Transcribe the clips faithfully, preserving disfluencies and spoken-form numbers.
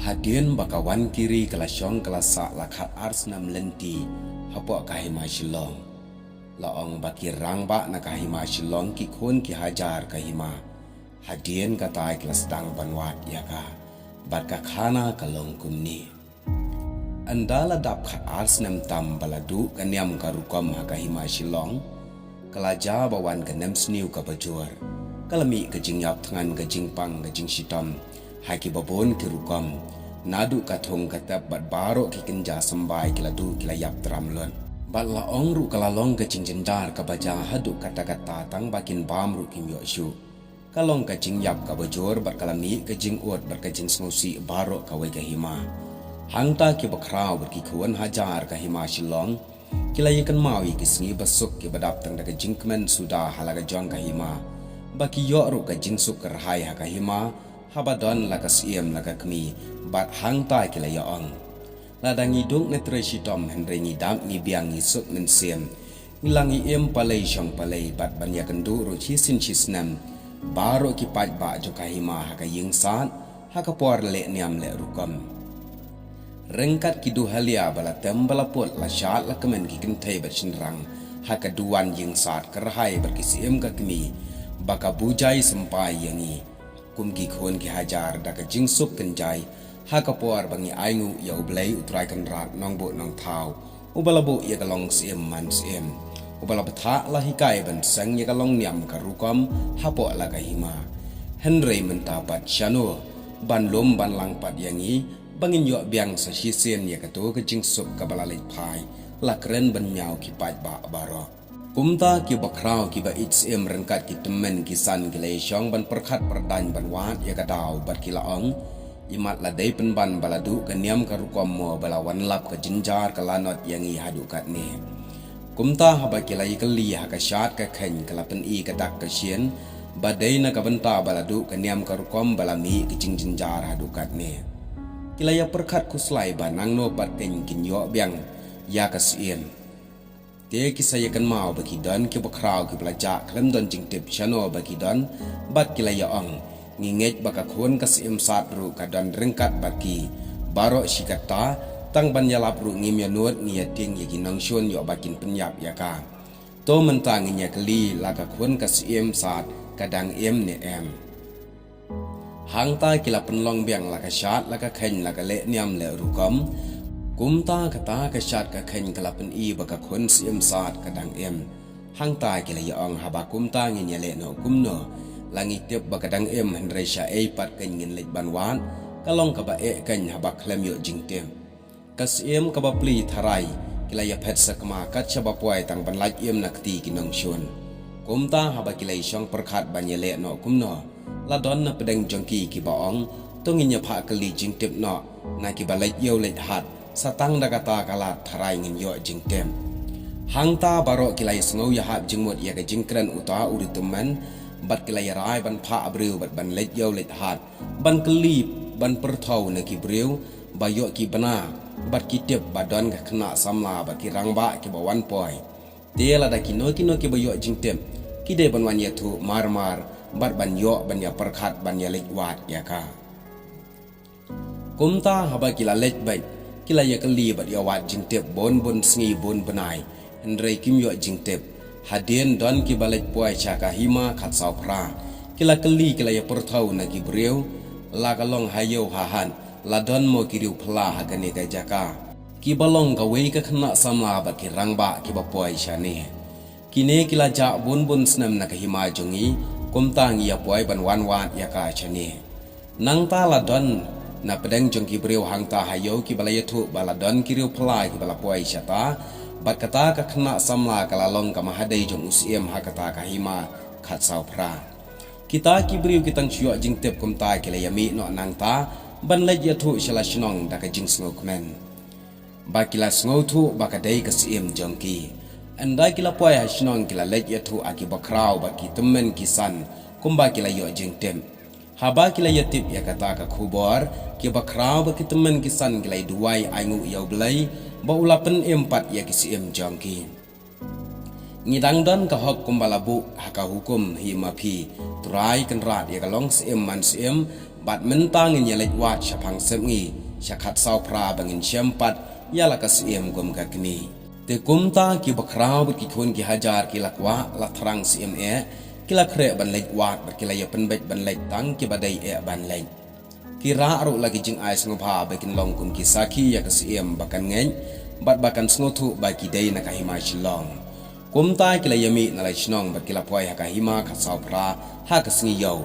Hadien ba ka wan ki ri ka la shong ka la sah la khat ar snem lynti hapoh ka hima Shillong. La ong ba ki rangbah na ka hima Shillong ki khun ki hajar ka hima. Hadien kata ki la sdang ban wad ïa ka. Bad ka khana ka long kumne. Ynda la dap khat ar snem tam ba la duh ka niam ka rukom ha ka hima Shillong. Ka la jia ba wan ka nemsniew kaba jur. Ka la mih ka jingïap thngan ka jingpang ka jingshitom ha kiba bun ki rukom. Naduh ka thung ka tep bad baroh ki kynja symbai ki la duh ki la ïap tram lut. Bad la ong ruh ka la long ka jingjynjar kaba jia haduh katta katta tang ba kin bam ruh kim ïoh shuh. Ka long ka jingïap kaba jur bad ka la mih ka jingud bad ka jingsngewsih baroh kawei ka hima. Hangta kiba khraw bad ki khun hajar ka hima Shillong ki la ïakynmaw ïa ki sngi basuk kiba dap tang da ka jingkmen suda ha la ka jong ka hima. Ba ki ïoh ruh ka jingsuk kyrhai ha ka hima haba don la ka syiem la ka kmie bad hangta ki la ïa ong. Lada ngi duk ne trei shitom hynrei ngi dap ngi biang ngi suk mynsiem. Ngi la ngi im palei shong palei bad ban ïakynduh ruh shisien shisnem. Baroh ki paidbah jong ka hima ha ka ïing sad ha ka por leh niam leh rukom. Ryngkat ki duhalia ba la tem ba la put la shad la kmen ki kynthei bad shynrang ha ka duwan ïing sad kyrhai bad ki syiem ka kmie ba ka bujai sympai ïa ngi. Kum ki khun ki hajar da ka jingsuk kynjai ha ka por ba ngi ainguh ïa U Blei U Trai Kynrad Nongbuh Nongthaw uba la buh ïa ka long syiem man syiem. Uba la bthah la hikai ban seng ïa ka long niam ka rukom hapoh la ka hima. Hynrei mynta pat shano ban lum ban lang pat ïa ngi ba ngin ïoh biang sa shisien ïa kato ka jingsuk kaba la leit phai la kren ban ñiaw ki paidbah baroh. Kumta kiba khraw kiba ïeit syiem ryngkat ki tymmen ki san ki la ïashong ban pyrkhat pyrdaiñ ban wad ïa ka daw bad ki la ong. Imat la dei pynban ba la duh ka niam ka rukom mo ba la wan lap ka jynjar ka lanot ïa ngi haduh katne. Kumta haba ki la ïakylli ha ka shad ka kheiñ ka la pyni ka dak ka shin ba dei na ka bynta ba la duh ka niam ka rukom ba la mih ka jingjynjar haduh katne. Ki la ïapyrkhat khuslai ba nangno pat keiñ kin ïoh biang ïa ka syiem. Te ki sa ïakynmaw ba ki don kiba khraw kiba la jah khlem don jingtip shano ba ki don bad ki la ïa ong. Ngi ngeit ba ka khun ka syiem sad ruh ka don ryngkat bad ki. Baroh shi katta tang ban ïalap ruh ngim ïa nud ngi ïa tieng ïa ki nongshun ïoh ba kin pynïap ïa ka. To mynta ngin ïa kylli la ka khun ka syiem sad ka dang im ne em. Hangta ki la pynlong biang la ka shad la ka kheiñ la ka leh niam leh rukom. Kumta kata ka shad ka kheiñ ka la pyni ba ka khun syiem sad ka dang im. Hangta ki la ïa ong haba kumta ngin ïa leh noh kumno. La ngi tip ba ka dang im hynrei sha ei pat keiñ ngin leit ban wad. Ka long kaba eh keiñ haba khlem ïoh jingtip. Ka syiem kaba plie tharai ki la ïa phet sakma kat shaba poi tang ban lait im na kti ki nongshun. Kumta haba ki la ïa shong pyrkhat ban ïa leh noh kumno. La don na pdeng jong ki kiba ong to ngin ïa phah kylli jingtip noh na kiba leit ïew leit hat sa tang da kata ka lad tharai ngin ïoh jingtip. Hangta baroh ki la ïa sngew ïa hap jingmut ïa ka jingkren uta u ri tymmen bad ki la ïa rai ban phah briew bad ban leit ïew leit hat ban kylli ban pyrthaw na ki briew ba ïoh ki bna bad ki tip ba don ka khynnah samla bad ki rangbah kiba wan poi. Te lada kino kino kiba ïoh jingtip ki dei ban wan ïathuh mar mar bad ban ïoh ban ïa pyrkhat ban ïa leit wad ïa ka. Kumta haba ki la leit beit ki la ïa kylli bad ïa wad jingtip bun bun sngi bun bnai. Hynrei kim ïoh jingtip. Hadien don kiba leit poi sha ka hima khatsaw phra. Ki la kylli ki la ïa pyrthaw na ki briew la ka long ha ïew ha hat la don mo ki riew phylla ha kane ka jaka. Kiba long kawei ka khynnah samla bad ki rangbah kiba poi shane. Kine ki la jah bun bun snem na ka hima jong ngi kumta ngi ïa poi ban wan wad ïa ka shane. Nangta la don na pdeng jong ki briew hangta ha ïew kiba la ïathuh ba la don ki riew phylla kiba la poi shata bad kata ka khynnah samla ka la long ka mahadei jong u syiem ha kata ka hima khatsaw phra. Kita ki briew ki tang shu ïoh jingtip kumta ki la ïa mih noh nangta ban leit ïathuh sha la shnong da ka jingsngewkmen. Ba ki la sngewthuh ba ka dei ka syiem jong ki. Ynda ki la poi ha shnong ki la leit ïathuh ha kiba khraw bad ki tymmen ki san kumba ki la ïoh jingtip. Haba ki la ïatip ïa kata ka khubor kiba khraw bad ki tymmen ki san ki la ïa duwai ainguh ïa U Blei ba u la pynim pat ïa ki syiem jong ki. Ngi dang don ka hok kumba la buh ha ka hukum hi ma phi, Trai Kynrad ïa ka long syiem man syiem Bad mynta ngin ïa leit wad shaphang sepngi sha khatsaw phra ba ngin shem pat ïa la ka syiem kum ka kmie. Te kumta ki bakhraw bad ki khun ki hajar ki la kwah la thrang syiem eh, ki la khreh ban leit wad bad ki la ïa pynbeit ban leit tang kiba dei eh ban leit. Ki rah ruh la ki jingai sngewbha ba kin long kum ki sakhi ïa ka syiem ba kan ngeit bad ba kan sngewthuh ba ki dei na ka hima Shillong. Kumta ki la ïa mih na la shnong bad ki la poi ha ka hima khatsaw phra ha ka sngi ïew.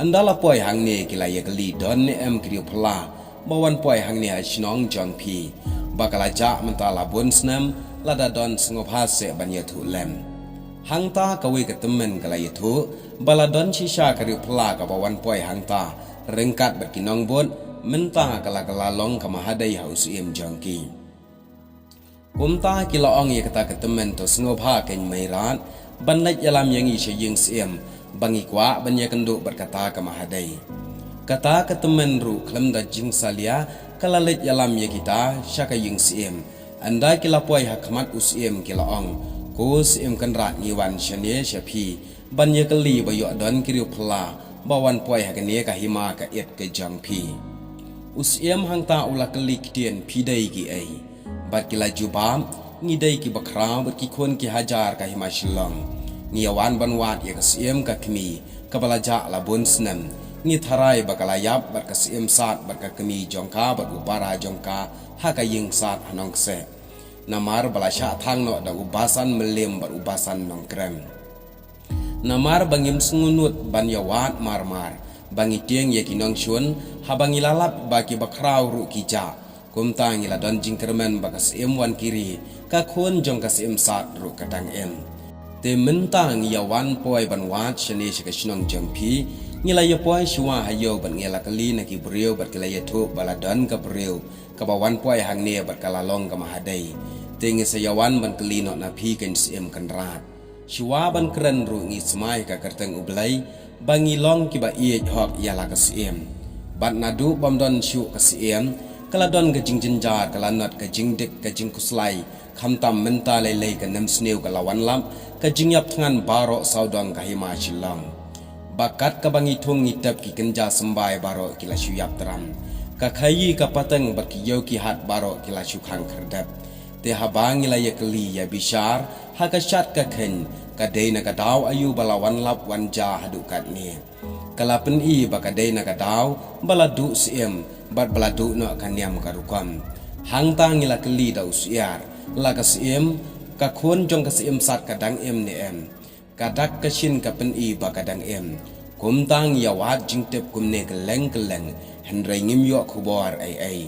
Ynda la poi hangne ki la ïa kylli don ne em ki riewphylla ba wan poi hangne ha shnong jong phi, ba ka la jah mynta la bun snem, lada don sngewbha seh ban ïathuh lem. Hangta kawei ka tymmen ka la ïathuh ba la don shisha ka riewphylla kaba wan poi hangta ryngkat bad ki nongbud, mynta ka la ka la long ka mahadei ha u syiem jong ki. Kumta ki la ong ïa kata ka tymmen, to sngewbha kein Meirat ban leit ïalam ïa ngi sha ïing syiem, ba ngi kwah ban ïakynduh bad kata ka mahadei. Kata ka tymmen ruh khlem da jingsalia ka la leit ïalam ïa kita sha ka ïing syiem. Ynda ki la poi ha khmat u syiem ki la ong, ko Syiem Kynrad, ngi wan shane sha phi ban ïa kylli ba ïoh don ki riewphylla ba wan poi ha kane ka hima ka it ka jong phi. U syiem hangta u la kylli ktien, phi dei ki ei? Bad ki la jubab, ngi dei ki bakhraw bad ki khun ki hajar ka hima Shillong. Ngi ïa wan ban wad ïa ka syiem ka kmie kaba la jah la bun snem. Ngi tharai ba ka la ïap bad ka syiem sad bad ka kmie jong ka bad u para jong ka ha ka ïing sad ha Nongkseh. Namar ba la shah thang noh da u Basan Mylliem bad u Basan Nongkrem. Namar ba ngim sngewnud ban ïa wad mar mar, ba ngi tieng ïa ki nongshun, haba ngi la lap ba ki bakhraw ruh ki jah. Kumta ngi la don jingkyrmen ba ka syiem Wankiri, ka khun jong ka syiem sad ruh ka dang im. Te mynta ngi ïa wan poi ban wad shane sha ka shnong jong phi, ngi la ïa poi shuwa ha ïew bad ngi la kylli na ki briew bad ki la ïathuh ba la don ka briew kaba wan poi hangne bad ka la long ka mahadei. Te ngi sa ïa wan ban kylli noh na phi kein Syiem Kynrad. Shuwa ban kren ruh ngi smai ka kyrteng U Blei ba ngi long kiba ïeit hok ïa la ka syiem. Bad naduh bym don shuh ka syiem, ka la don ka jingjynjar, ka la not ka jingdik ka jingkhuslai, khamtam mynta lei lei ka nemsniew ka la wan lap, ka jingïap thngan baroh sawdong ka hima Shillong. Ba kat kaba ngi thung ngi tep ki kynja symbai baroh ki la shu ïap tram. Ka khaïi ka pateng bad ki ïew ki hat baroh ki la shu khang khyrdep. Te haba ngi la ïa kylli ïa bishar ha ka shad ka kheiñ, ka dei na ka daw aïu ba la wan lap wan jia haduh katne. Ka la pyni ba ka dei na ka daw ba la duh syiem bad ba la duh noh ka niam ka rukom. Hangta ngi la kylli da u syiar, la ka syiem, ka khun jong ka syiem sad ka dang im ne em? Ka dak ka shin ka pyni ba ka dang im. Kumta ngi ïa wad jingtip kumne kylleng kylleng, hynrei ngim ïoh khubor ei ei.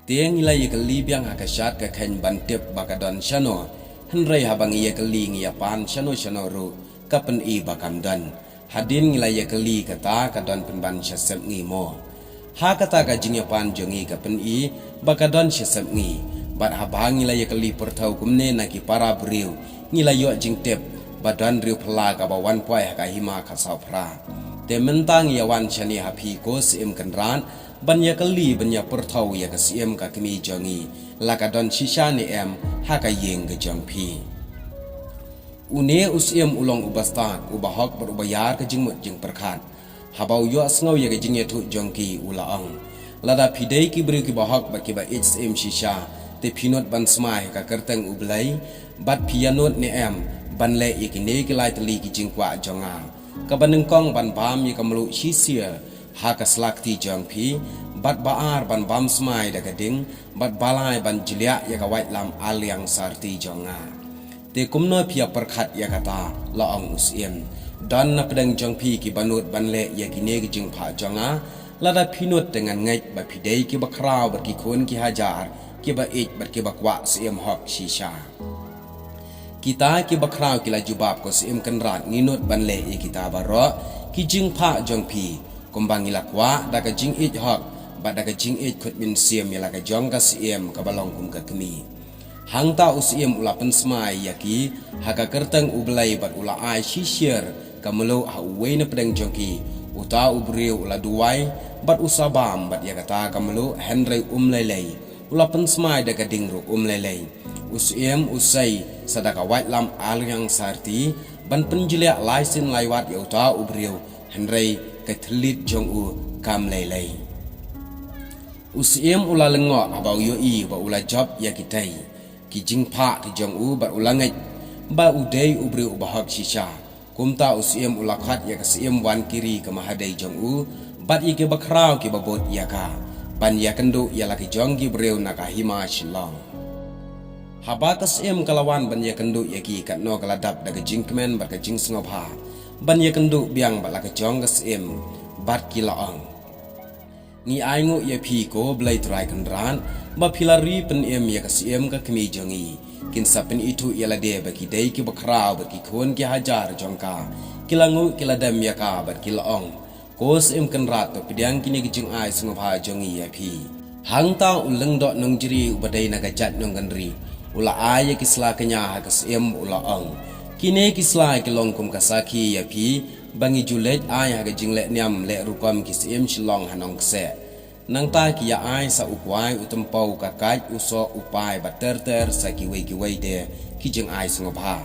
Te ngi la ïa kylli biang ha ka shad ka kheiñ ban tip ba ka don shano. Hynrei haba ngi ïa kylli ngi ïa pan shano shano ruh, ka pyni ba kam don. Hadien ngi la ïa kylli kata ka don pynban sha sepngi mo. Ha kata ka jingïapan jong ngi ka pyni ba ka don sha sepngi. Bad haba ngi la ïa kylli pyrthaw kumne na ki para briew, ngi la ïoh jingtip ba don riewphylla kaba wan poi ha ka hima Khadsawphra. Te mynta ngi ïa wan shane ha phi ko Syiem Kynrad, ban ïa kylli ban ïa pyrthaw ïa ka syiem ka kmie jong ngi, la ka don shisha ne em ha ka ïing ka jong phi. Une u syiem u long uba stad, uba hok bad uba ïar ka jingmut jingpyrkhat. Haba u ïohsngew ïa ka jingïathuh jong ki u la ong, lada phi dei ki briew kiba hok bad kiba ïeit syiem shisha, te phi nud ban smai ha ka kyrteng U Blei, bad phi ïa nud ne em ban leh ïa kine ki lai tylli ki jingkwah jong nga. Kaba nyngkong ban bam ïa ka mluh shisha ha ka sla kti jong phi, bad ba ar ban bam smai da ka ding, bad ba lai ban jliah ïa ka waitlam aliang sarti jong nga. Te kumno phi ïa pyrkhat ïa kata, la ong u syiem. Don na pdeng jong phi kiba nud ban leh ïa kine ki jingphah jong nga? Lada phi nud te ngan ngeit ba phi dei kiba khraw bad ki khun ki hajar, kiba ïeit bad kiba kwah syiem hok shisha. Kita kiba khraw ki la jubab, ko Syiem Kynrad, ngi nud ban leh ïa kita baroh ki jingphah jong phi, kumba ngi la kwah da ka jingïeit hok bad da ka jingïeit khut mynsiem ïa la ka jong ka syiem kaba long kum ka kmie. Hangta u syiem u la pynsmai ïa ki ha ka kyrteng U Blei bad u la ai shisha ka mluh ha uwei na pdeng jong ki. Uta u briew u la duwai bad u sa bam bad ïa kata ka mluh, hynrei um lei lei. U la pynsmai da ka ding ruh um lei lei. U syiem u sei sa da ka waitlam aliang sarti ban pynjliah lai sien lai wat ïa uta u briew, hynrei ka thylliej jong u kam lei lei. U syiem u la lyngngoh haba u ïohi ba u la jop ïa kitei ki jingphah ki jong u bad u la ngeit ba u dei u briew uba hok shisha. Kumta u syiem u la khot ïa ka syiem Wan Kiri ka mahadei jong u bad ïa ki bakhraw kiba bud ïa ka ban ïakynduh ïa la ki jong ki briew na ka hima Shillong. Haba ka syiem ka la wan ban ïakynduh ïa ki, katno ka la dap da ka jingkmen bad ka jingsngewbha ban ïakynduh biang bad la ka jong ka syiem bad ki la ong, ngi ainguh ïa phi ko Blei Trai Kynrad ba phi la ri pynim ïa ka syiem ka kmie jong ngi. Kin sa pynithuh ïa lade ba ki dei ki bakhraw bad ki khun ki hajar jong ka. Ki la nguh ki la dem ïa ka bad ki la ong, ko syiem Kynrad, to pdiang kine ki jingai sngewbha jong ngi ïa phi. Hangta u lyngdoh nongjri uba dei na ka jait Nongkynrih u la ai ïa ki sla kñia ha ka syiem, u la ong, kine ki sla ki long kum ka sakhi ïa phi ba ngi ju leit ai ha ka jingleh niam leh rukom ki syiem Shillong ha Nongkseh. Nangta ki ïa ai sa u kwai, u tympew, ka kait, u soh, u pai bad ter ter sa kiwei kiwei de ki jingai sngewbha.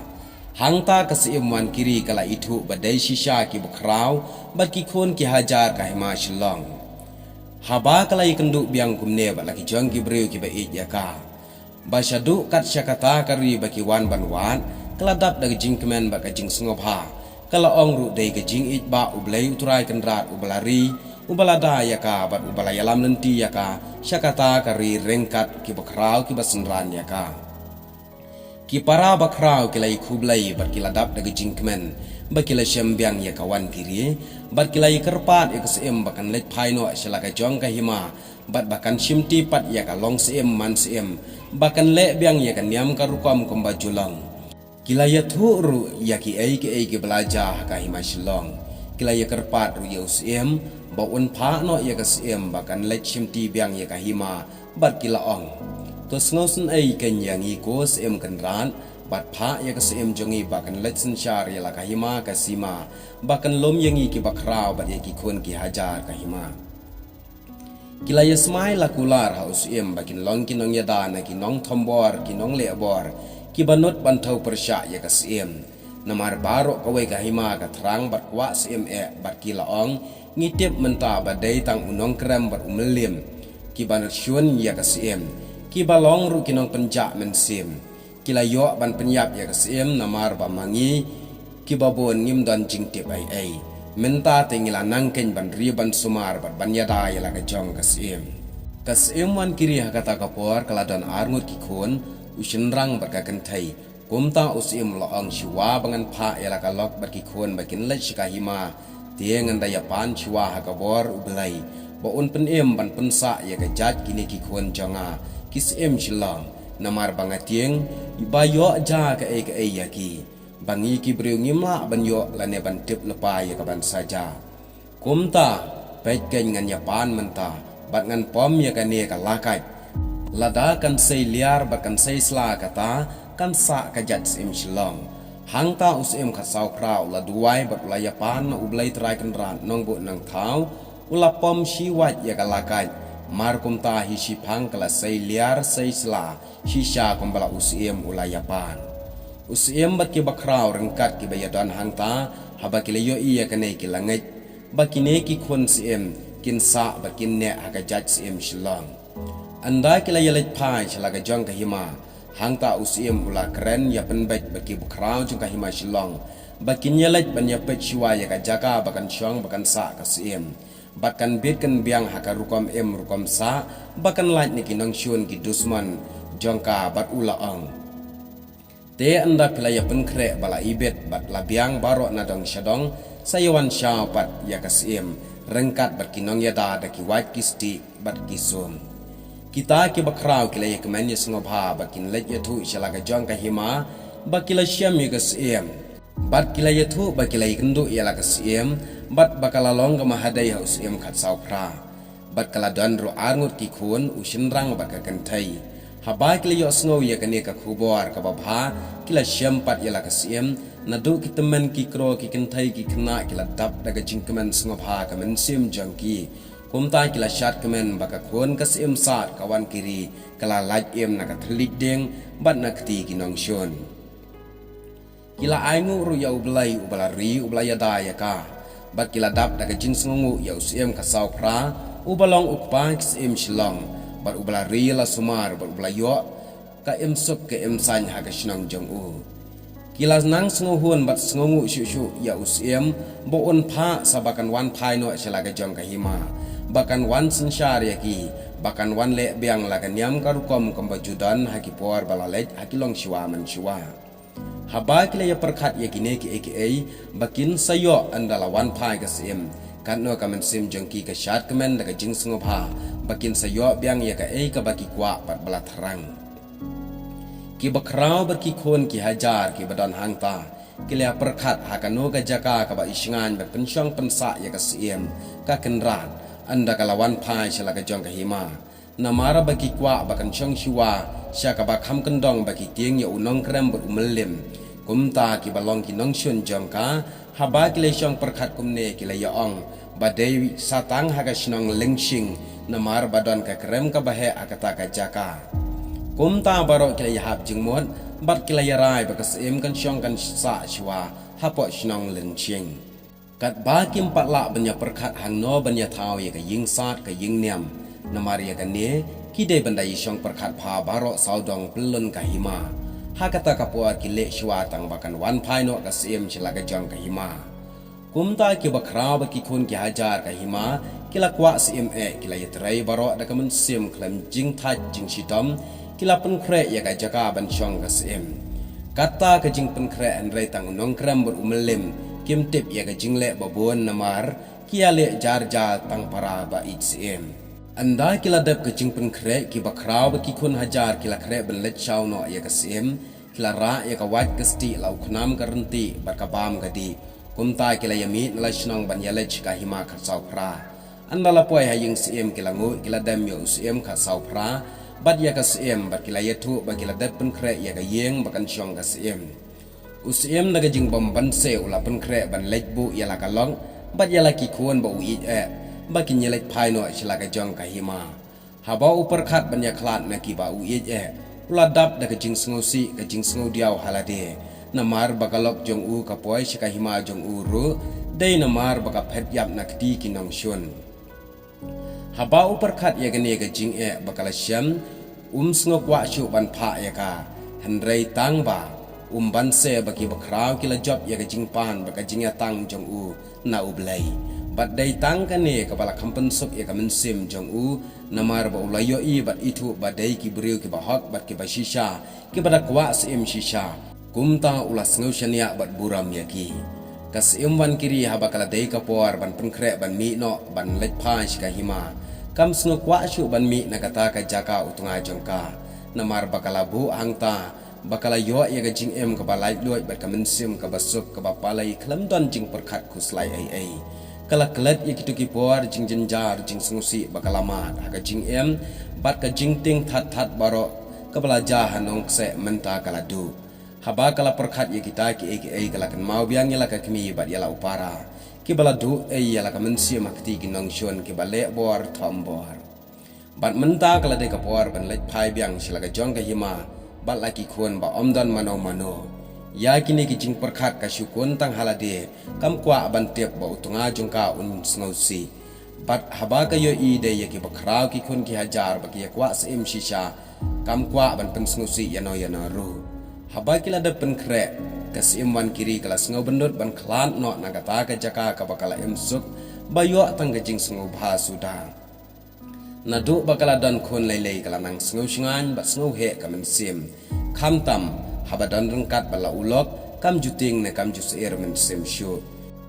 Hangta ka syiem Wan Kiri ka la ithuh ba dei shisha ki bakhraw bad ki khun ki hajar ka hima Shillong. Haba ka la ïakynduh biang kumne bad la ki jong ki briew kiba ïeit ïa ka, ba shaduh kat sha kata ka ri ba ki wan ban wad, ka la dap da ka jingkmen bad ka jingsngewbha. Ka la ong ruh, dei ka jingïeit ba U Blei U Trai Kynrad uba la ri, uba la da ïa ka bad uba la ïalam lynti ïa ka sha kata ka ri ryngkat ki bakhraw kiba synran ïa ka. Ki para bakhraw ki la ïakhublei bad ki la dap da ka jingkmen ba ki la shem biang ïa ka Wan Kiri bad ki la ïakyrpad ïa ka syiem ba kan leit phai noh sha la ka jong ka hima bad ba kan shimti pat ïa ka long syiem man syiem, ba kan leh biang ïa ka niam ka rukom kumba ju long. Ki la ïathuh ruh ïa kiei kiei kiba la jia ha ka hima Shillong. Ki la ïakyrpad ruh ïa u syiem ba un phah noh ïa ka syiem ba kan leit shimti biang ïa ka hima bad ki la ong, to sngewsynei keiñ ïa ngi ko syiem Kynrad bad phah ïa ka syiem jong ngi ba kan leit synshar ïa la ka hima ka sima, ba kan lum ïa ngi ki bakhraw bad ïa ki khun ki hajar ka hima. Ki la ïasmai la kular ha u syiem ba kin long ki nongïada na ki nongthombor, ki nonglehbor, kiba nud ban thew pyrshah ïa ka syiem. Namar baroh kawei ka hima ka thrang bad kwah syiem eh bad ki la ong, ngi tip mynta ba dei tang u nongkrem bad u mylliem kiba nud shun ïa ka syiem, kiba long ruh ki nongpynjah mynsiem. Ki la ïoh ban pynïap ïa ka syiem namar ba ma ngi kiba bun ngim don jingtip ei ei. Mynta te ngi la nang keiñ ban ri ban sumar bad ban ïada ïa la ka jong ka syiem. Ka syiem Wan Kiri ha kata ka por ka la don arngut ki khun, u shynrang bad ka kynthei. Kumta u syiem u la ong, shuwa ba ngan phah ïa la ka lok bad ki khun ba kin leit sha ka hima, te ngan da ïapan shuwa ha ka bor U Blei ba un pynim ban pynsah ïa ka jait kine ki khun jong nga ki syiem Shillong. Namar ba nga tieng ba ïoh jia kaei kaei ïa ki, ba ngi ki briew ngim lah ban ïoh lane ban tip lypa ïa ka ban sa jia. Kumta, peit keiñ, ngan ïapan mynta bad ngan pom ïa kane ka lakait. Lada kan sei liar bad kan sei sla, kata kan sah ka jait syiem Shillong. Hangta u syiem Khatsawphra u la duwai bad u la ïapan na U Blei Trai Kynrad Nongbuh Nongthaw, u la pom shi wait ïa ka lakait. Mar kumta hi shiphang ka la sei liar sei sla shisha kumba la u syiem u la ïapan. U syiem bad ki bakhraw ryngkat kiba ïadon hangta, haba ki la ïohi ïa kane, ki la ngeit ba kine ki khun syiem kin sah bad kin neh ha ka jait syiem Shillong. Ynda ki la ïaleit phai sha la ka jong ka hima, hangta u syiem u la kren ïa pynbeit bad ki bakhraw jong ka hima Shillong ba kin ïaleit ban ïapeit shuwa ïa ka jaka ba kan shong ba kan sah ka syiem, bad kan bit kan biang ha ka rukom im rukom sah, ba kan lait na ki nongshun ki dusmon jong ka. Bad u la ong, te ynda phi la ïapynkhreh ba la ibit bad la biang baroh na dong sha dong, sa ïawan shaw pat ïa ka syiem ryngkat bad ki nongïada da ki wait ki stieh bad ki sum. Kita ki bakhraw ki la ïakmen ïasngewbha ba kin leit ïathuh sha la ka jong ka hima ba ki la shem ïa ka syiem. Bad ki la ïathuh ba ki la ïakynduh ïa la ka syiem bad ba ka la long ka mahadei ha u syiem Khatsawphra. Bad ka la don ruh arngut ki khun, u shynrang bad ka kynthei. Haba ki la ïohsngew ïa kane ka khubor kaba bha, ki la shem pat ïa la ka syiem. Naduh ki tymmen ki kro, ki kynthei ki khynnah ki la dap da ka jingkmen sngewbha ka mynsiem jong ki. Kumta ki la shad kmen ba ka khun ka syiem sad ka Wan Kiri ka la lait im na ka thylliej dieng bad na kti ki nongshun. Ki la ainguh ruh ïa U Blei uba la ri, uba la ïada ïa ka. Bad ki la dap da ka jingsngewnguh ïa u Syiem Khadsawphra, uba long u kpa ki Syiem Shillong, bad uba la ri la sumar, bad uba la ïoh ka im suk ka im saiñ ha ka shnong jong u. Ki la nang sngewhun bad sngewsih shuh shuh ïa u Syiem, ba un phah sa ba kan wan phai noh sha la ka jong ka hima, ba kan wan synshar ïa ki, ba kan wan leh biang la ka niam ka rukom kumba ju don ha ki por ba la leit ha ki longshuwa manshuwa. Haba ki la ïa pyrkhat ïa kine kiei kiei ba kin sa ïoh ynda la wan phai ka Syiem, katno ka mynsiem jong ki ka shad kmen da ka jingsngewbha ba kin sa ïoh biang ïa kaei kaba ki kwah bad ba la thrang. Ki bakhraw bad ki khun ki hajar kiba don hangta ki la ïa pyrkhat ha kano ka jaka kaba i shngaiñ ban pynshong pynsah ïa ka Syiem, ka Kynrad, ynda ka la wan phai sha la ka jong ka hima. Namar ba ki kwah ba kan shong shuwa sha kaba kham kyndong ba ki tieng ïa u nongkrem bad u mylliem. Kumta kiba long ki nongshun jong ka, haba ki la shong pyrkhat kumne ki la ïa ong ba dei sa tang ha ka shnong Lyngshing, namar ba don ka krem kaba heh ha kata ka jaka. Kumta baroh ki la ïa hap jingmut bad ki la ïa rai ba ka Syiem kan shong kan sah shuwa hapoh shnong Lyngshing. Katba kim pat lah ban ïa pyrkhat hangno ban ïa thaw ïa ka ïing sad ka ïing niam, namar ïa kane ki dei ban da ïa shong pyrkhat bha baroh sawdong pynlong ka hima. Ha kata ka por ki leh shuwa tang ba kan wan phai noh ka Syiem sha la ka jong ka hima. Kumta ki bakhraw bad ki khun ki hajar ka hima ki la kwah Syiem eh, ki la ïatrei baroh da ka mynsiem khlem jingthait jingshitom, ki la pynkhreh ïa ka jaka ban shong ka Syiem. Kata ka jingpynkhreh hynrei tang u nongkrem bad u mylliem kim tip ïa ka jingleh ba bun, namar ki ïa leh jar jar tang para ba ïeit Syiem. Ynda ki la dep ka jingpynkhreh, ki bakhraw bad ki khun hajar ki la khreh ban leit shaw noh ïa ka Syiem, ki la rah ïa ka wait ka stieh, la u khnam ka ryntieh bad ka bam ka dih. Kumta ki la ïa mih na la shnong ban ïa leit sha ka hima Khadsawphra. Ynda la poi ha ïing Syiem ki la nguh, ki la dem ïa u Syiem Khadsawphra bad ïa ka Syiem, bad ki la ïathuh ba ki la dep pynkhreh ïa ka ïing ba kan shong ka Syiem. U Syiem da ka jingbymbanse u la pynkhreh ban leit buh ïa la ka lok bad ïa la ki khun ba u ïeit eh, ba kin ïa leit phai noh sha la ka jong ka hima. Haba u pyrkhat ban ïa khlad na kiba u ïeit eh, u la dap da ka jingsngewsih ka jingsngewdiaw ha lade, namar ba ka lok jong u ka poi sha ka hima jong u ruh dei namar ba ka phet ïap na kti ki nongshun. Haba u pyrkhat ïa kane ka jingeh ba ka la shem, um sngew kwah shuh ban phah ïa ka. Hynrei tang ba um banse ba ki bakhraw ki la jop ïa ka jingpan bad ka jingïatang jong u na U Blei. Bad dei tang kane kaba la kham pynsuk ïa ka mynsiem jong u, namar ba u la ïohi bad ithuh ba dei ki briew kiba hok bad kiba shisha, kiba da kwah Syiem shisha. Kumta u la sngew shaniah bad burom ïa ki. Ka Syiem Wankiri haba ka la dei ka por ban pynkhreh ban mih noh ban leit phai sha ka hima, kam sngew kwah shuh ban mih na kata ka jaka u tnga jong ka. Namar ba ka la buh hangta, ba ka la ïoh ïa ka jingim kaba laitluid bad ka mynsiem kaba suk kaba palei khlem don jingpyrkhat khuslai ei ei. Ka la klet ïa kito ki por jingjynjar jingsngewsih ba ka la mad ha ka jingim bad ka jingtieng that that baroh kaba la jia ha nongkseh mynta ka la duh. Haba ka la pyrkhat ïa kita kiei kiei ka la kynmaw biang ïa la ka kmie bad ïa la u para, kiba la duh ei ïa la ka mynsiem ha kti ki nongshun kiba leh bor thom bor. Bad mynta ka la dei ka por ban leit phai biang sha la ka jong ka hima bad la ki khun ba ym don mano mano. Ïa kine ki jingpyrkhat ka shu khun tang ha lade, kam kwah ban tip ba u tnga jong ka un sngewsih. Bad haba ka ïohi dei ïa ki bakhraw ki khun ki hajar ba ki ïa kwah Syiem shisha, kam kwah ban pynsngewsih ïano ïano ruh. Haba ki la dep pynkhreh, ka Syiem Wankiri ka la sngew byndut ban khlad noh na kata ka jaka kaba ka la im suk, ba ïoh tang ka jingsngewbha suda. Naduh ba ka la don khun lei lei ka la nang sngew shngaiñ bad sngew heh ka mynsiem. Khamtam haba don ryngkat bad la u lok, kam ju tieng ne kam ju syier mynsiem shuh.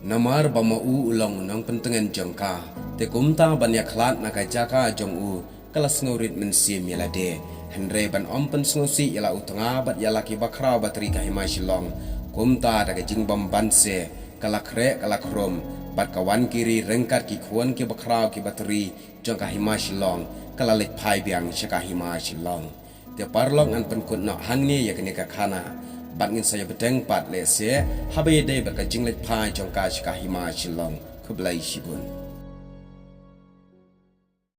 Namar ba ma u u long u nongpyntngen jong ka, te kumta ban ïa khlad na ka jaka jong u ka la sngew rit mynsiem ïa lade. Hynrei ban ym pynsngewsih ïa la u tnga bad ïa la ki bakhraw batri ka hima Shillong, kumta da ka jingbymbanse ka la khreh ka la khrum bad ka Wankiri ryngkat ki khun ki bakhraw ki batri jong ka hima Shillong ka la leit phai biang sha ka hima Shillong. Te paralok, ngan pynkut noh hangne ïa kane ka khana bad ngin sa ïa bteng pat lehse haba ïadei bad ka jingleit phai jong ka sha ka hima Shillong. Khublei shibun.